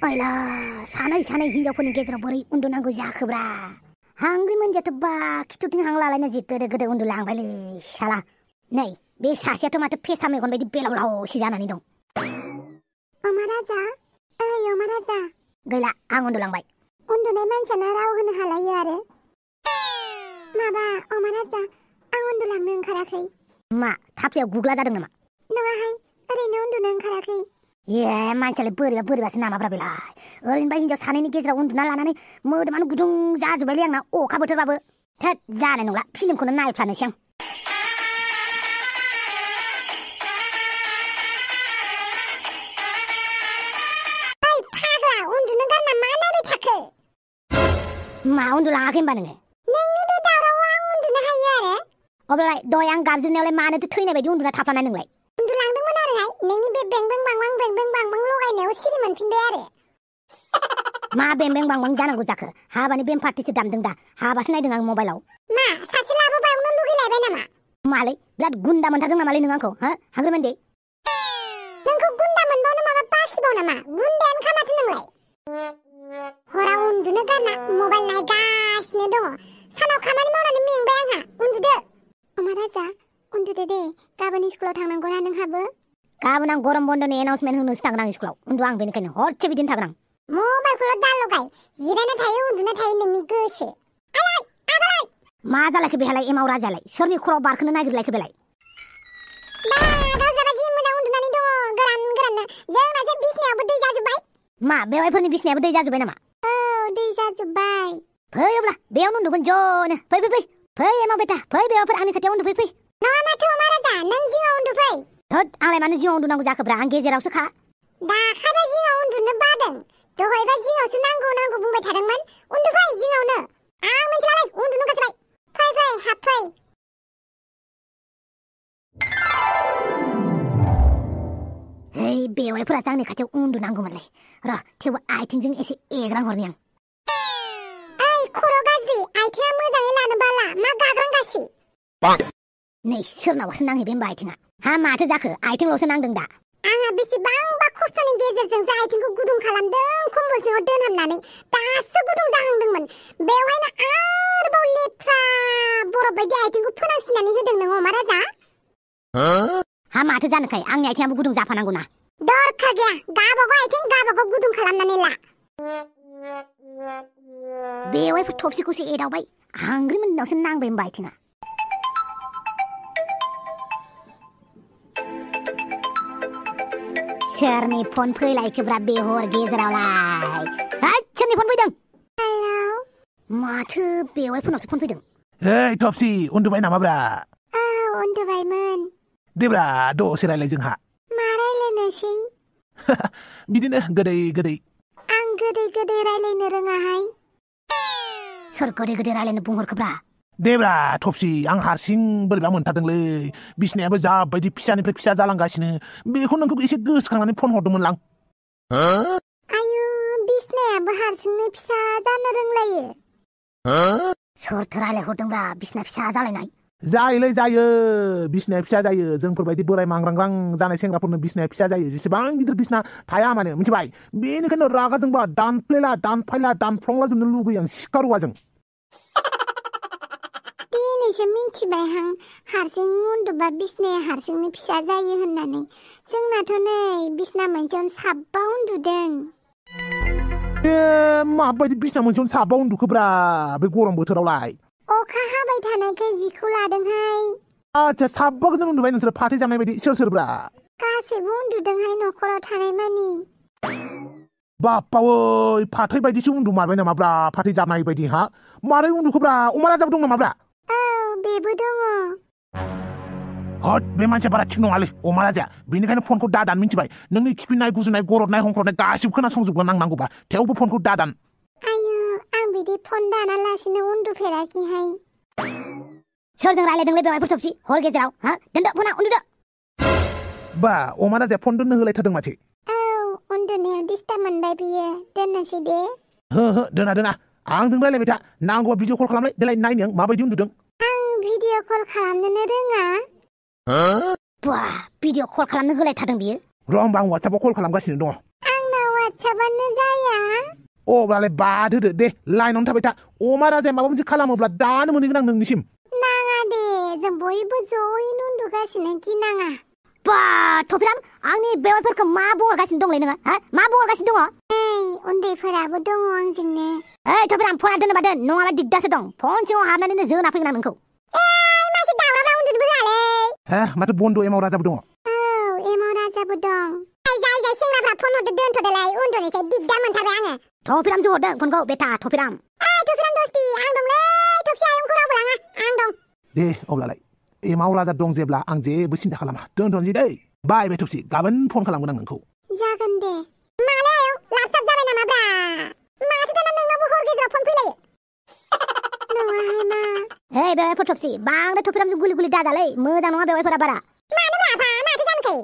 ओइला सानै हिन्जावफोरनि गेजेराव बोरै उन्दुनांगौ जाखोब्रा हांग्रि मोनजाथ' बा खिथुथिं हां लालायना जि गोदो उन्दुलांबायलै साला नै बे सासेयाथ' माथो फेसा मेगन बायदि बेलावलावसि जानानै दं। अमा राजा ओइ अमा राजा गैला आं उन्दुलांबाय। उन्दुनाय मानसियानो राव होनो हालायो आरो माबा अमा राजा आं उन्दुलांनो ओंखाराखै। मा थाफ्लियाव गुग्ला जादों नामा? नङाहाय ओरैनो उन्दुनो ओंखाराखै। ए मानसियालाय बोरैबासो नामाब्रा बेलाय ओरैनोबा हिन्जाव सानैनि गेजेराव उन्दुना लानानै मोदोमानो गुदुं जाजोब्बायलै आंना अखा बोथोरबाबो। थोद जानाय नंला फिल्मखौनो नायफ्लानोसै आं। ओइ फाग्ला उन्दुनो गारना मा नायबाय थाखो? मा उन्दुलाङाखै होनबा नोङो? नोंनि बे दावरावआव आं उन्दुनो हायो आरो। अब्लालाय दहाय आं गाबज्रिनायावलाय मानोथो थैनाय बायदि उन्दुना थाफ्लानाय नोंलाय? उन्दुलांदोंमोन आरोहाय नोंनि बे बेंबें बांबां लगायनायाव सिरि मोनफिनबाय आरो। मा बेंबें बांबां जानांगौ जाखो? हाबानि बेम पार्टिसो दामदों दा हाबासो नायदों आं मबाइलाव। मा सासे लाबोबावनो लुगैलायबाय नामा? मालै बिराद गुन्दा मोनथारदों नामालै नों आंखौ हा हांग्रि मोनदे? नोंखौ गुन्दा मोनबावनो माबा बाखिबाव नामा? गुन्दायानो खा माथो नोंलाय। हराव उन्दुनो गारना मबाइल नायगासिनो दङ। सानाव खामानि मावनानै मेंबाय आंहा उन्दुदो। अमा राजा उन्दुदो दे गाबोन स्कुलाव थांनांगौना नोंहाबो? गाबोन आं गरम बन्दनि एनाउन्समेन्ट होनोसो थांगोन आं स्कुलाव। उन्दुआ आं बेनिखायनो हरसे बिदिनो थागोन आं। मबाइलखौल' दा लगाय जिरायना थायो उन्दुना थायो नोंनि गोसो। आलाय मा जालायखो बेहालाय एमाव राजालाय सोरनि खर'आव बारखोनो नागिरलायखो बेलाय? बा गावसाबा जि मोजां उन्दुनानै दङ गोराननो जोंना जे बिसनायावबो दै जाजोब्बाय। मा बेवाइफोरनि बिसनायाबो दै जाजोब्बाय नामा? औ दै जाजोब्बाय। फै अब्ला बेयावनो उन्दुगोन ज'नो फै एमाव बेटा फै बेवाइफोर आंनि खाथियाव उन्दुफै। नङा माथो अमा राजा नों जिङाव उन्दुफै। थोद आंलाय मानो जिङाव उन्दुनांगौ जाखोब्रा आं गेजेरावसो खा। दाखाबा जिङाव उन्दुनो बादों दहायबा जिङावसो नांगौ बुंबाय थादोंमोन। उन्दुफै जिङावनो आं मिथिलालै उन्दुनो गारबाय। फै हाबफै। है बेवाइफोरासो आंनि खाथियाव उन्दुनांगौमोनलै र' थेवबो आथिंजों एसे एग्रां हरनि आं। ओइ खर' गाज्रि आथिङा मोजाङै लानो बाला मा गाग्रांगासि? नै सोरनावसो नांहैबाय होनबा आथिङा? हा माथो जाखो आथिंल'सो नांदों दा? आंहा बेसेबांबा खस्थ'नि गेजेरजोंसो आथिंखौ गुदुं खालामदों कम्बल सिङाव दोनहाबनानै दासो गुदुं जाहांदोंमोन। बेवहायनो आरोबाव लेथ्रा बरफ बायदि आथिंखौ फोनांसिननानै होदों नों अमा राजा। हा माथो जानोखाय आंनि आथिङाबो गुदुं जाफानांगौ ना? दरखार गैया गाबागाव आथिं गाबागाव गुदुं खालामनानै ला। बेवाइफोर थबसेखौसो एदावबाय हांग्रि मोननावसो नांबाय होनबा आथिङा। सोरनि फन फैलायखोब्रा बेहर गेजेरावलाय? हाय सोरनि फन फैदों? हेलौ माथो बेवाइफोरनावसो फन फैदों? हेइ टपसि उन्दुबाय नामाब्रा? औ उन्दुबायमोन। देब्रा दसे रायलाय जोंहा। मा रायलायनोसै? बिदिनो गोदै। आं गोदै रायलायनो रोङाहाय। सोर गोदै रायलायनो बुंहरखोब्रा? देब्रा टपसि आं हारसिं बोरैबा मोनथारदोंलै बिसिनायाबो जाबायदि फिसानिफ्राय फिसा जालांगासिनो बेखौ नोंखौ एसे गोसोखांनानै फन हरदोंमोनलां। आयु बिसिनायाबो हारसिंनो फिसा जानो रोंलायो। सोरथो रायलायहरदोंब्रा बिसिना फिसा जालायनाय? जायो बिसिनाया फिसा जायो जोंफोरबायदि बोराय मांग्रांग्रां जानाय सेंग्राफोरनो बिसिनाया फिसा जायो जेसेबां गिदिर बिसिना थाया मानो मिथिबाय? बेनिखायनो रागा जोंबा दानफ्लायला दानफ्लंला जोबनो लुगैयो आं सिखा रुवाजों। दिनैसो मिन्थिबायहां हारसिं उन्दुबा बिसिनाया हारसिंनो फिसा जायो होननानै। जोंनाथ' नै बिसिना मोनसेयावनो साबा उन्दुदों। माबायदि बिसिना मोनसेयावनो साबा उन्दुखोब्रा बे गरम बोथोरावलाय? अखा हाबाय थानायखाय जिखौ लादोंहाय। आच्छा साबा गोजोन उन्दुबाय नोंसोर फाथै जानाय बायदि सोरब्रा? गासैबो उन्दुदोंहाय न'खराव थानाय मानि। बाप्पावै फाथै बायदिसो उन्दुमारबाय नामाब्रा फाथै जानाय बायदि हा? मारै उन्दुखोब्रा अमा राजाबो दं नामाब्रा? औ बेबो दङ। हद बे मानसिया बारा थिग नङालै अमा राजा बेनिखायनो फनखौ दादान मिथिबाय? नोंनि खिफिनाय गुजुनाय गरदनाय हंख्रदनाय गासिबो खोनासंजोबगोन आं नांगौबा थेवबो फनखौ दादान। आयु आं बिदि फन दानालासिनो उन्दुफेराखैहाय। सोरजों रायलायदोंलै बेवाइफोर थबसि हर गेजेराव हा? दोनदो फना उन्दुदो। बा अमा राजाया फन दोननो होलायथारदों माथो? औ उन्दुनायाव डिस्टार्ब मोनबाय बियो दोननोसै दे। हो दोना आंजों रायलायबाय था नांगौबा भिडिअ कल खालामलाय देलाय नायनो आं माबायदि उन्दुदों। आं भिडिअ कल खालामनोनो रोङा। बा भिडिअ कल खालामनो होलायथारदों बियो? र' होमबा आं वाट्सएपआव कल खालामगासिनो दङ। आंनाव लाथाबानो जाया अब्लालाय बाद होदो दे लाइनावनो थाबाय था अमा राजाया माबा मोनसे खालामोब्ला दानो मोनहैगोन आं नोंनिसिम नाङा दे जों बयबो ज'यैनो उन्दुगासिनो गिनाङा बा थफिराम आंनि बेवाइफोरखौ मा बहरगासिनो दंलै नोङो हा मा बहरगासिनो दङ उन्दैफोराबो दङ आंजोंनो ओइ थफिराम फना दोनोबा दोन नङाबा दिगदारसो दं फन सिङाव हाबनानैनो जोना फैगोन आं नोंखौ मासे दावराव उन्दुनोबो होआलै हा माथो बन्द' एमाव राजाबो दङ एमाव राजाबो दं जाय सेंग्राफ्रा फन हरदो दोनथ'दोलाय उन्दुनोसै दिगदार मोनथारबाय आङो थफिरामसो हरदों फनखौ बेटा थफिराम थफिराम दस्ति आं दंलै थफि आयंखौ रावबो लाङा आं दं दे अब्लालाय एमाव राजा दं जेब्ला आं जेबो सिन्था खालामा दोनथ'नोसै दै बाय बाय थफसि गाबोन फन खालामगोन आं नोंखौ जागोन दे मालै आयं लाबसाब जाबाय नामाब्रा माथो दाना नोंनावबो हर गेजेराव फन फैलायो नङाहाय मा ओइ बेवाइफोर थफसि बांद्राय थफिरामजों गुलि गुलि दाजालै मोजां नङा बेवाइफोरा बारा मानो ब्रा माथो जानखै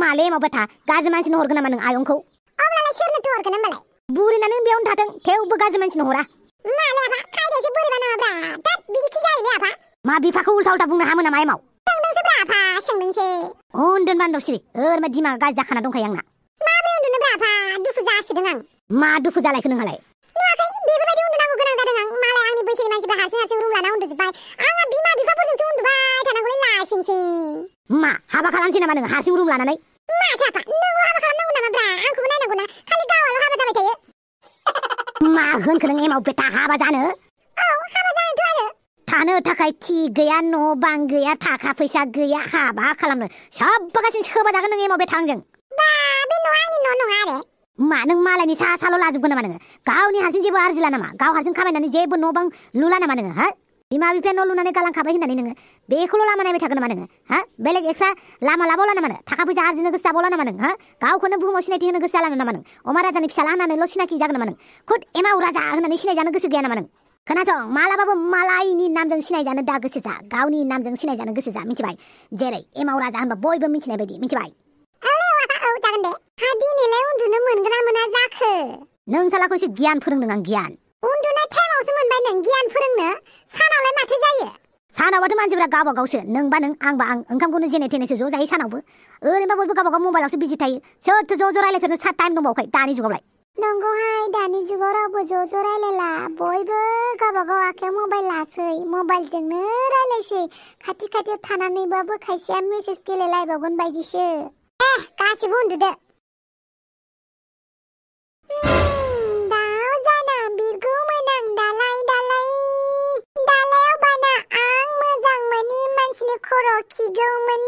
माले एमाव बेटा गाज्रि मानसिनो हरगोन नामा नों आयंखौ अब्लालाय सोरनोथो हरगोन होमबालाय बुरिनानै बेयावनो थाथों थेवबो गाज्रि मानसिनो हरा माले आफा खायदायसो बोरैबा नामाब्रा दाद बिदिखि जायोलै आफा मा बिफाखौ उल्था उल्था बुंनो हामो नामा एमाव सोंदोंसो ब्रा आफा सोंदोंसो उन्दुन बान्दसिरि ओरैनो दिमाग गाज्रि जाखाना दंखायो आंना माबोरै उन्दुनो ब्रा आफा दुखु जासिदों आं मा दुखु जालायखो नोंहालाय नुवाखै बेफोरबायदि उन्दुनांगौ गोनां जादों आं मालाय आंनि बैसोनि मानसिफ्रा हारसिं रुम लाना उन्दुजोब्बाय आंहा बिमा बिफाफोरजोंसो उन्दुबाय थानांगौलै लासिंसिं मा हाबा खालामसै नामा नों हारसिं रुम लानानै माथो आफा नोंल' हाबा खालामनांगौ नामाब्रा आंखौबो नायनांगौ ना खालि गावाल' हाबा जाबाय थायो मा होनखो नों एमाव बेटा हाबा जानो हाबा जानोथ' आरो थानो थाखाय थि गैया न' बां गैया थाखा फैसा गैया हाबा खालामनो सबबागासिनो सोबा जागोन नों एमाव बेटा आंजों बा बे न'आ आंनि न' नङा आरो मा नों मालायनि सा साल' लाजोबगोन नामा नोङो गावनि हारसिं जेबो आरजिला नामा गाव हारसिं खामायनानै जेबो न' बां लुला नामा नोङो हा बिमा बिफाया न' लुनानै गालांखाबाय होननानै नोङो बेखौल' लामा नायबाय थागोन नामा नोङो हा बेलेग एक्सट्रा लामा लाबावला नामा नों थाखा फैसा आरजिनो गोसो जाबावला नामा नों हा गावखौनो बुहुमाव सिनायथि होनो गोसो जालाङो नामा नों अमा राजानि फिसाला होननानैल' सिनायथि जागोन नामा नों खुद एमाव राजा होननानै सिनायजानो गोसो गैया नामा नों खोनासं मालाबाबो मालायनि नामजों सिनायजानो दा गोसो जा गावनि नामजों सिनायजानो गोसो जा मिथिबाय जेरै एमाव राजा होनबा बयबो मिथिनाय बायदि मिथिबाय जागोन दे हा दिनैलाय उन्दुनो मोनगोन ना मोना जाखो नों सालाखौ एसे गियान फोरोंदों आं गियान उन्दुनाय टाइमावसो मोनबाय नों गियान फोरोंनो सानावलाय माथो जायो सानावबाथ' मानसिफ्रा गावबा गावसो नोंबा नों आंबा आं ओंखामखौनो जेने थेनेसो ज' जायो सानावबो ओरैनोबा बयबो गावबा गाव मबाइलावसो बिजि थायो सोरथो ज' ज' रायलायफेरनो सा टाइम दंबावखाय दानि जुगावलाय नंगौहाय दानि जुगाव रावबो ज' रायलायला बयबो गावबा गाव आखायाव मबाइल लासै मबाइलजोंनो रायलायसै खाथि खाथियाव थानानैबाबो खायसेया मेसेज गेलेलायबावगोन बायदिसो गासिबो उन्दुदो दाउ जाना बिरगौमोन आं दालायाव बाना आं मोजां मोनि मानसिनि खर' खिगौमोन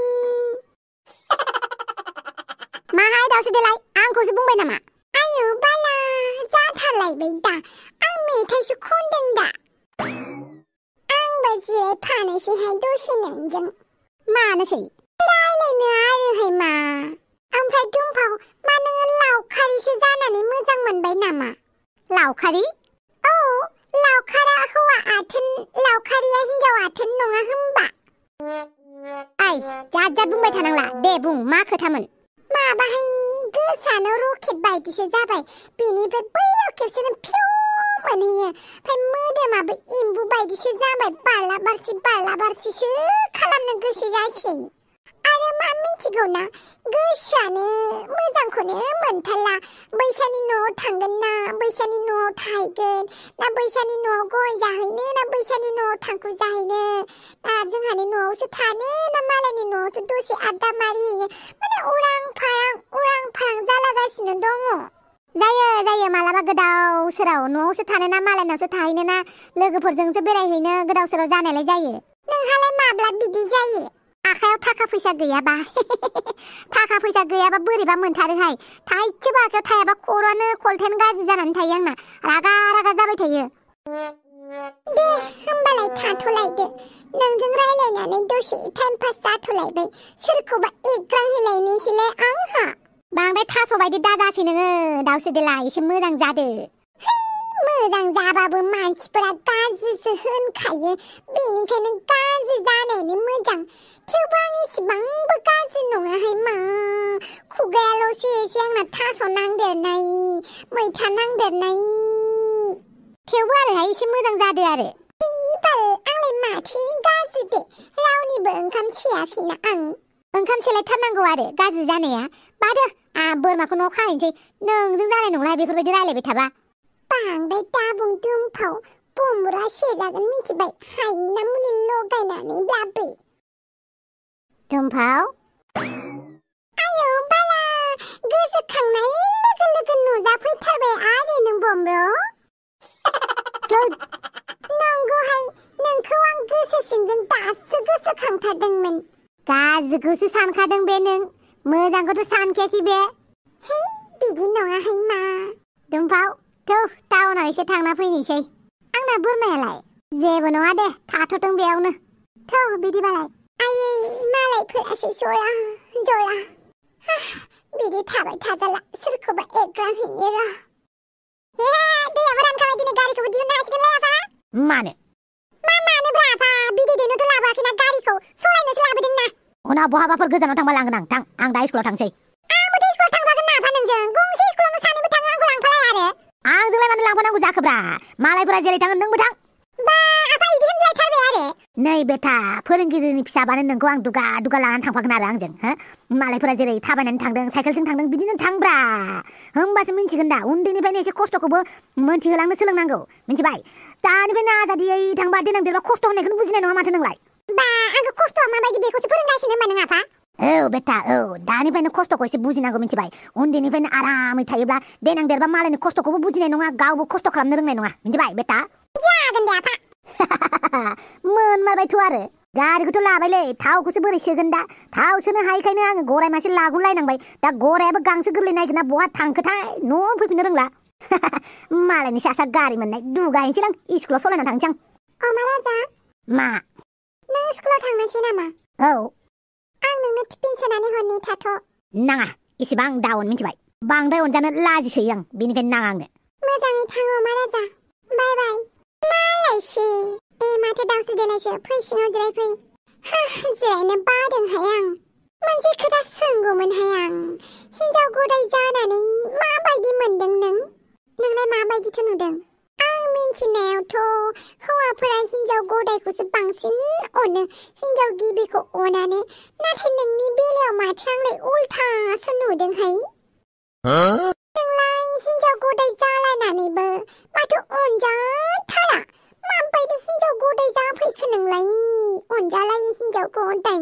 माहाय दाउसो देलाय आंखौसो बुंबाय नामा आयौ बाला जाथारलायबाय दा आं मेथाइसो खनदों दा आंबो जिरायफानोसैहाय दसे नोंजों मानोसै रायलायनो आरोहाय मा ओमफ्राय दुमफाव मा नोङो लावखारिसो जानानै मोजां मोनबाय नामा लावखारि औ लावखारा हौवा आथोन लावखारिया हिनजाव आथोन नङा होमबा ओइ जाद बुंबाय थानांला दे बुं मा खोथामोन माबाहाय गोसानो रकेट बायदिसो जाबाय बेनिफ्राय बैयाव खेबसेनो फिउ मोनहैयो ओमफ्राय मोदोमाबो एम्बु बायदिसो जाबाय बालाबारसिसो खालामनो गोसो जासै आरो मा मिथिगौ ना गोसोआनो मोजांखौनो मोनथारला बैसानि न'आव थांगोन ना बैसानि न'आव थाहैगोन ना बैसानि न'आव गय जाहैनो ना बैसानि न'आव थांखु जाहैनो ना जोंहानि न'आवसो थानो ना मालायनि न'आवसो दसे आड्डा मारिहैनो माने उरां फारां जालागासिनो दङ जायो मालाबा गोदाव सोराव न'आवसो थानो ना मालायनावसो थाहैनो ना लोगोफोरजोंसो बेरायहैनो गोदाव सोराव जानायलाय जायो नोंहालाय माब्ला बिदि जायो आखायाव थाखा फैसा गैयाबा थाखा फैसा गैयाबा बोरैबा मोनथारोहाय थाइसेबो आखायाव थायाबा खर'आनो कलटेन गाज्रि जानानै थायो आंना रागा जाबाय थायो दे होमबालाय थाथ'लायदो नोंजों रायलायनानै दसे टाइम पास जाथ'लायबाय सोरखौबा एग्रांहैलायनोसैलाय आंहा बांद्राय थास' बायदि दाजासै नोङो दाउसो देला एसे मोजां जादो मोजां जाबाबो मानसिफोरा गाज्रिसो होनखायो बेनिखायनो गाज्रि जानायनि मोजां थेवबो आं इसेबांबो गाज्रि नङाहाय मा खुगायाल'सो एसे आंना थास' नांदेरनाय मैथा नांदेरनाय थेवबो आरोहाय एसे मोजां जादो आरो बाल आंलाय माथो गाज्रि दे रावनिबो ओंखाम सेयाखैना आं ओंखाम सेलायथारनांगौ आरो गाज्रि जानाया बादो बोरमाखौ न' खाहैनोसै नोंजों जानाय नंला बेफोरबायदि रायलायबाय थाबा बांद्राय दाबुं दुमफाव बमरा सेजागोन मिथिबाय हायना मुलि लगायनानैब्लाबो दुमफाव आयौ बाला गोसोखांनाय लोगो लोगो नुजाफैथारबाय आरो नों बमर नंगौहाय नोंखौ आं गोसो सिंजों दासो गोसोखांथारदोंमोन गाज्रिखौसो सानखादों बे नों मोजांखौथ' सानखायाखै बे हे बिदि नङाहाय मा दुमफाव थौ टाउनाव एसे थांना फैनोसै आंना बोरमायालाय जेबो नङा दे थाथ'थों बेयावनो थौ बिदिबालाय आयै मालायफोरासो जरा जरा बिदि थाबाय थाजाला सोरखौबा एग्रांहैनो र' हे दैयाबो रानखाबाय दिनै गारिखौबो दिहुननो हासिगोनलै आफा मानो मानोब्रा आफा बिदै दैनोथ' लाबोआखैना गारिखौ सलायनोसो लाबोदों ना उनाव बहाबाफोर गोजानाव थांबा लांगोन आं दा स्कुलाव थांसै आंबोथ' स्कुलाव थांफागोन ना आफा नोंजों गंसे स्कुलावनो सानैबो थाङो आंखौ लांफालाय आरो आंजोंलाय मानो लांफानांगौ जाखोब्रा मालायफोरा जेरै थाङो नोंबो थां बा आफा इदि होनलायथारबाय आरो नै बेटा फोरोंगिरिनि फिसाबानो नोंखौ आं दुगा दुगा लानानै थांफागोन आरो आंजों हो मालायफोरा जेरै थाबायनानै थांदों साइकेलजों थांदों बिदिनो थांब्रा होमबासो मिन्थिगोन दा उन्दैनिफ्रायनो एसे खस्थ'खौबो मोनथिहोलांनो सोलोंनांगौ मिन्थिबाय दानिफ्रायनो आजादियै थांबा देनां देरबा खस्थ' होननायखौनो बुजिनाय नङा माथो नोंलाय बा आंखौ खस्थ'आ माबायदि बेखौसो फोरोंगासिनो होनबा नों आफा औ बेटा औ दानिफ्रायनो खस्थ'खौ एसे बुजिनांगौ मिन्थिबाय उन्दैनिफ्रायनो आरामै थायोब्ला देनां देरबा मालायनि खस्थ'खौबो बुजिनाय नङा गावबो खस्थ' खालामनो रोंनाय नङा मिन्थिबाय बेटा जागोन दे आफा मोनमारबायथ' आरो गारिखौथ' लाबायलै थावखौसो बोरै सोगोन दा थाव सोनो हायैखायनो आङो गराय मासे लागुलायनांबाय दा गरायाबो गांसो गोरलै नागिरना बहा थांखोथाय न'आव फैफिननो रोंला मालायनि सासा गारि मोननाय दुगाहैनोसैलां स्कुलाव सलायना थांसै आं अमा राजा मा नों स्कुलाव थांनोसै नामा औ आं नोंनो टिफिन सोनानै हरनि थाथ' नाङा इसेबां दाउन मिन्थिबाय बांद्राय अनजानो लाजिसोयो आं बेनिखायनो नाङा आंनो मोजाङै थां अमा राजा बाय बाय मालायसो माथो दाउसो देलायसो फै सिङाव जिरायफै जिरायनो बादोंहाय आं मोनसे खोथा सोंगौमोनहाय आं हिनजाव गदाय जानानै माबायदि मोनदों नोंलाय माबायदिथो नुदों आं मिन्थिनायावथ' हौवाफोरा हिनजाव गदायखौसो बांसिन अनो हिनजाव गिबिखौ अनानो नाथाय नोंनि बेलायाव माथो आंलाय उल्थासो नुदोंहाय नोंलाय हिनजाव गदाय जालायनानैबो माथो अनजाथारा माबायदि हिनजाव गदाय जाफैखो नोंलाय अनजालायै हिनजाव गदाय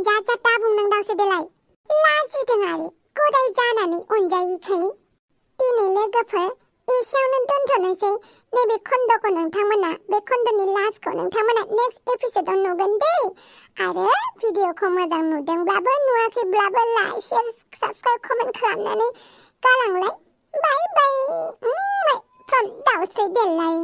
जा दा बुंनां दावसो देलाय लाजिदों आरो गदाय जानानै अनजायैखाय दिनै लोगोफोर एसेयावनो दोनथ'नोसै नैबे खन्द'खौ नोंथांमोना बे खन्द'नि लास्टखौ नोंथांमोना नेक्स्ट एपिसोडआव नुगोन दे आरो भिडिअखौ मोजां नुदोंब्लाबो नुवाखैब्लाबो लाइक शेयार साबस्क्राइब कमेन्ट खालामनानै गालांलाय बाय बाय फ्रम दावस्रि देलाय